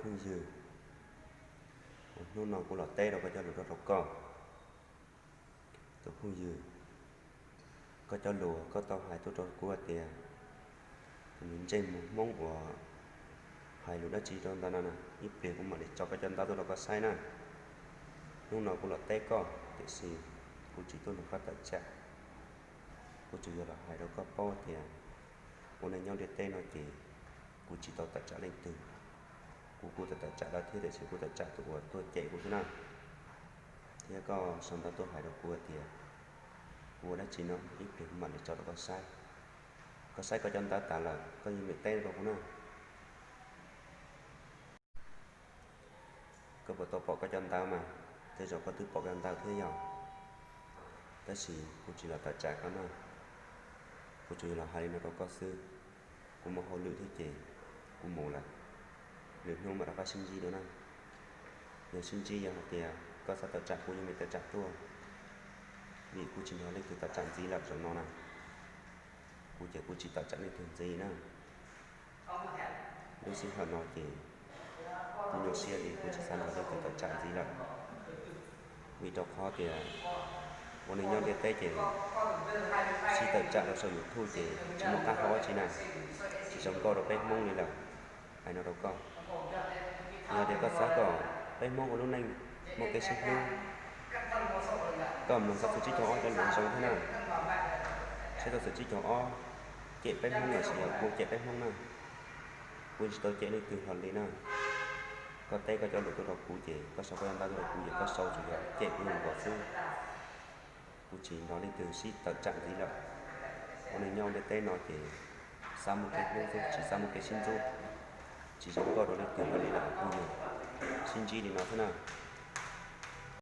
Phooj ywg, hnub no kuv los teb rau koj cov lus rau koj. Tus phooj ywg, koj cov lus koj tau hais tuaj rau kuv hais tias tus ntsej muag Hmoob uas hais lus dab tsi rau ntawd no na, ib pliag kuv mam li tso koj cov ntawv tuaj rau koj saib na. Hnub no kuv los teb koj tiam sis kuv tsis tuaj nrog koj tawm tsam. Kuv tsuas yog los hais rau koj paub tias ua neej nyob ntiaj teb no ces kuv tsis tau tawm tsam leej twg. Kuv kuj tau tawm tsam lawv thiab tiam sis kuv tawm tsam tus uas tuaj cem kuv xwb na. Thiab koj sau ntawv tuaj hais rau kuv hais tias kuv ua dab tsi no, ib pliag kuv mam li tso rau koj saib. Koj saib koj cov ntawv tas lawm koj yeej meem teb rau kuv na. Koj puas tau pom koj cov ntawv mas? Tej zaum koj twb pom koj ntawv thiab yog, tab sis kuv tsis los tawm tsam koj na. Kuv tsuas yog los hais li no rau koj xwb. Kuv muaj hauj lwm thiab ces kuv mus lawm, lwm hnub mam rov qab sib ntsib dua na. Yog sib ntsib yog hais tias koj xav tawm tsam kuv yeej meem tawm tsam tuaj, vim kuv tsis nrog leej twg tawm tsam ntxiv lawm zaum no na. Kuv ces kuv tsis tawm tsam leej twg ntxiv na. Lub sij hawm no ces kuv nyuaj siab li kuv tsis xav nrog leej twg tawm tsam ntxiv lawm, vim rau qhov tias ua neej nyob ntiaj teb ces sib tawm tsam rau saum YouTube ces tsis muaj qab hau dab tsi na, tsis zoo nkauj rau peb Hmoob li lawm. Hais no rau koj, yog tias koj xav kom peb Hmoob ua lub neej muaj kev sib hlub, koj mloog txog xwm txheej caug ob cov lus zoo thiab na. Saib txog xwm txheej caug ob cem peb Hmoob lossis yog kuv cem peb Hmoob na, kuv tsis tau cem leej twg hlo li na. Koj teb koj cov lus tuaj rau kuv ces koj sau koj cov ntawv tuaj rau kuv ces koj sau tsuas yog cem kuv nkaus xwb. Kuv tsis nrog leej twg sib tawm tsam ntxiv lawm. Ua neej nyob ntiaj teb no ces xav muaj kev hlub xwb tsis xav muaj kev sib ntxub, tsis zoo nkauj rau leej twg hlo li lawm, kuv yog sib ntsib li no xwb na.